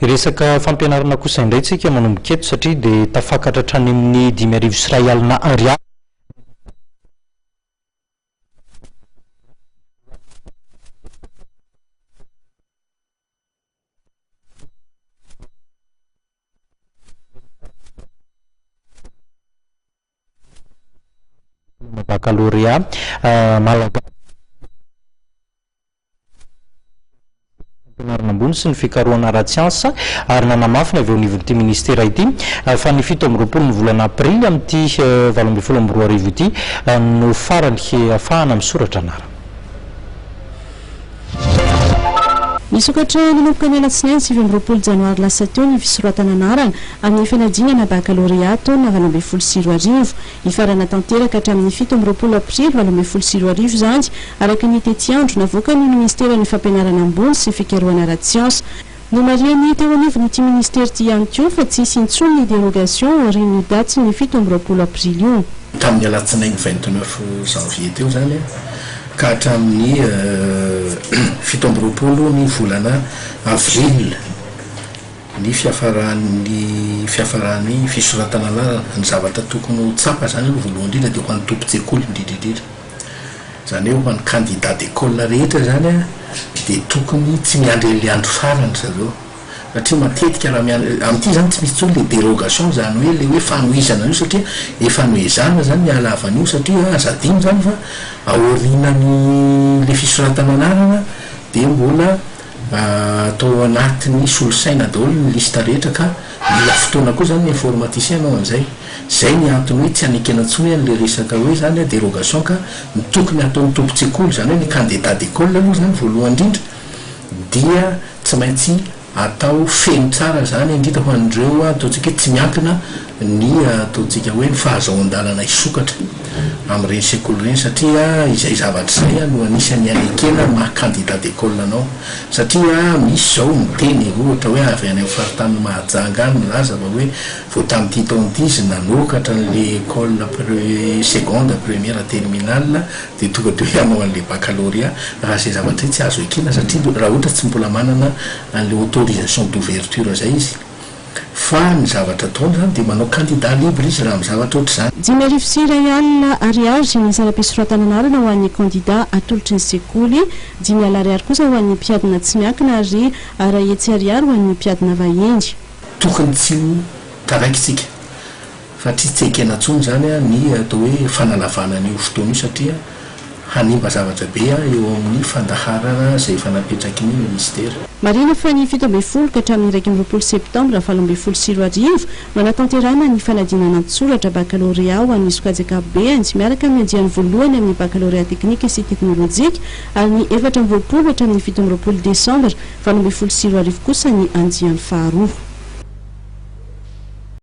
Hiresaka fampianarana kosa indray tsika manomboka eto satria dia tafakatra hatrany amin'ny 105 ariary. Bakalorea malagasy. Fampianarana ambony sy ny fikarohana ara-tsiansa ary nanamafy ny avy eo anivon'ity minisitera ity fa ny 27 ny volana aprily amin'ity 2018 ity no farany ahafahana misoratra anarana. Nisokatra nanomboka ny alatsinainy 29 janoary lasa teo ny fisoratana anarana amin'ny fanadinana bakalorea taona 2018. Hifarana tanteraka hatramin'ny 27 aprily 2018 izany, araka ny tetiandro navoakan'ny minisiteran'ny Fampianarana ambony sy fikarohana ara-tsiansa. Nomarihan'ny teo anivon'ity minisitera ity ihany koa fa tsy hisy intsony ny dérogation aorian'io datin'ny 27 aprily io. Tamin'ny alatsinainy 29 janvier teo izany ka hatramin'ny 27 ny volana avril ny fiafaran'ny fiafaran'ny fisoratana anarana. Ny zavatra tokony ho tsapa izany aloha voalohany indrindra dia ho an'ny tompon-tsekoly indrindra indrindra. Izany hoe ho an'ny candidat d'école rehetra izany an, dia tokony tsy miandry an'ilay andro farany ry zareo. Satria matetika raha miandry, amin'ity izany tsy misy intsony ilay dérogation, izany hoe ilay hoe fanohizana an'io satria efa noezahana izany ny hahalava an'io satria aza adino izany fa aorianan'ilay fisoratana anarana dia mbola atao anatin'ny solosaina daholo ny liste rehetra ka mila fotoana koa zany ny informaticien hanao an'izay. Zay ny antony hoe tsy hanekena intsony an'le resaka hoe zany dérogation ka ny tokony hataon'ny tompon-tsekoly zany hoe ny candidat d'école aloha zany voalohany indrindra dia tsy maintsy atao feno tsara zany indrindra ho an'ireo ataontsika hoe tsy miankina ny ataontsika hoe ny fahazahoan-dalana hisokatra amin'ireny sekoly ireny satria izay zavatra izay no anisan'ny anekena ny maha candidat d'école anao satria misy izao miteny ohatra hoe avy any amin'ny faritanin'i Mahajanga any milaza fa hoe vao tamin'ity taona ity izy nanokatra an'ilay école pre seconde première terminale dia tonga dia hoe hanao an'ilay baccalauréat raha izay zavatra izay tsy azo ekena satria raha ohatra tsy mbola manana an'ilay autorisation d'ouverture izay izy fa ny zavatra ataony izany dia manao candidat libre izy raha amin'ny zavatra ohatr'izany. 1 501 ariary ny saram-pisoratana anarana ho an'ny kandida atolotry ny sekoly, 500 ariary kosa ho an'ny mpiadina tsy miankina ary 100 ariary ho an'ny mpiadina vahiny. Tokony tsy ho taraiky tsika satria tsy ekena intsony izany ny atao hoe fanalavana an'io fotoana io satria hanimba zavatra be eo amin'ny fandaharana izay efa napetraky ny ministera. Marihina fa ny 17 ka hatramin'ny 21 septambra 2018 no hanatanterahana ny fanadinana an-tsoratra bakalorea ho an'ny sokajy ankapobeny miaraka amin'ny andiany voalohany amin'ny bakalorea teknika sy teknolojika ary ny 24 hatramin'ny 27 desambra 2018 kosa ny andiany faharoa.